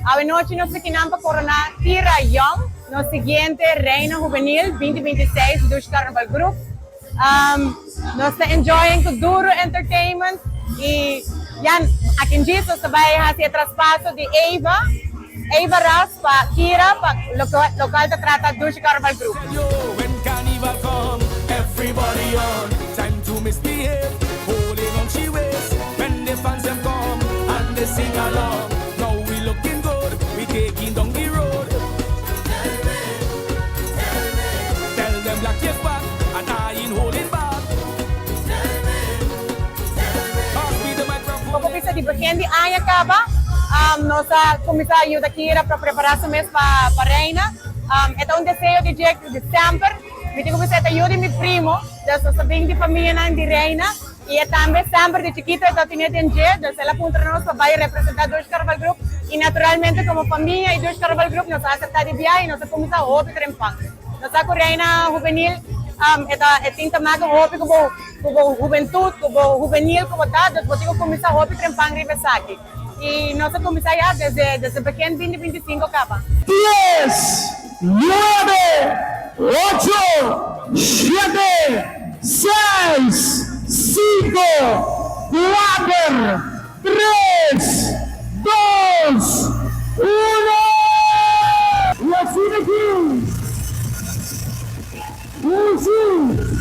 Awe nochi nos ta kinan pa korona Kira Young, nos siguiente Reina Hubenil 2026 Dushi Carnaval Group. Nos ta enjoying ku duro entertainment y ya aki djis nos ta bai hasi e traspaso di Eva, Eva Ras pa Kira pa locual ta trata Dushi Carnaval Group. Poco bisa di begin di aña caba nos a cuminsa yuda Kira pa prepara su mes pa Reina. E ta un deseo di dje di semper. Mi tin cu bisa e ta yu di mi primo, dus nos ta bin di famianan di Reina y e tambe semper di chikito e ta tene den dje, dus el a puntra nos pa bay representa Dush Carnaval Group y naturalmente como famia y Dush Carnaval Group nos a acepta di biaha y nos a cuminsa hopi trempan. Nos sa ku Reina Hubenil e ta e tin ta maka hopi ku bo ku bo hubentut, ku bo hubenil ku bo ta, dus bo tin ku kuminsá hopi trempan riba esaki. I nos a kuminsá ya desde desde begin binti 25 kaba. Dies, nuebe, ocho, shete, seis, sinku, kuater, tres, dos, uno! I asina ki Uzi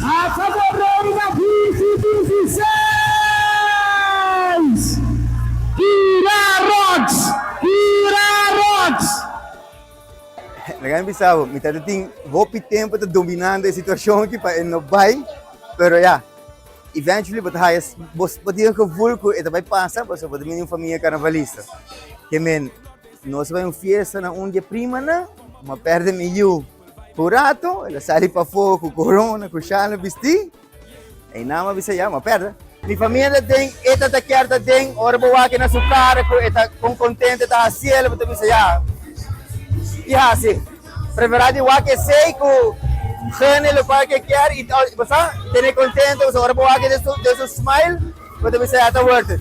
a kaba reina 2026! Kira Rocks! Kira Rocks! Laga mi bisa bo, mi tata tin hopi tempo ta dominando e situacion aki pa e no bai, pero ya, eventually bo ta haya, bo bo tin e gevoel cu e ta bai pasa, pasobra bo ta bini un famia carnavalista. Ke men, nos a bai un fiesta na un di e primanan, mi a perde mi yu un rato, el a sali pafó cu corona, cu shal bisti. Einan mi a bisa ya, mi a perde. Mi famia ta den, e ta ta kier ta den, ora bo wak na su cara cu e ta con contento e ta haciel, bo ta bisa ya, ki haci? Prefera di wak esey cu gene locual cu e kier y bo sa, tene contento, pasobra ora bo wak den su smile, bo ta bisa ya ta worth it.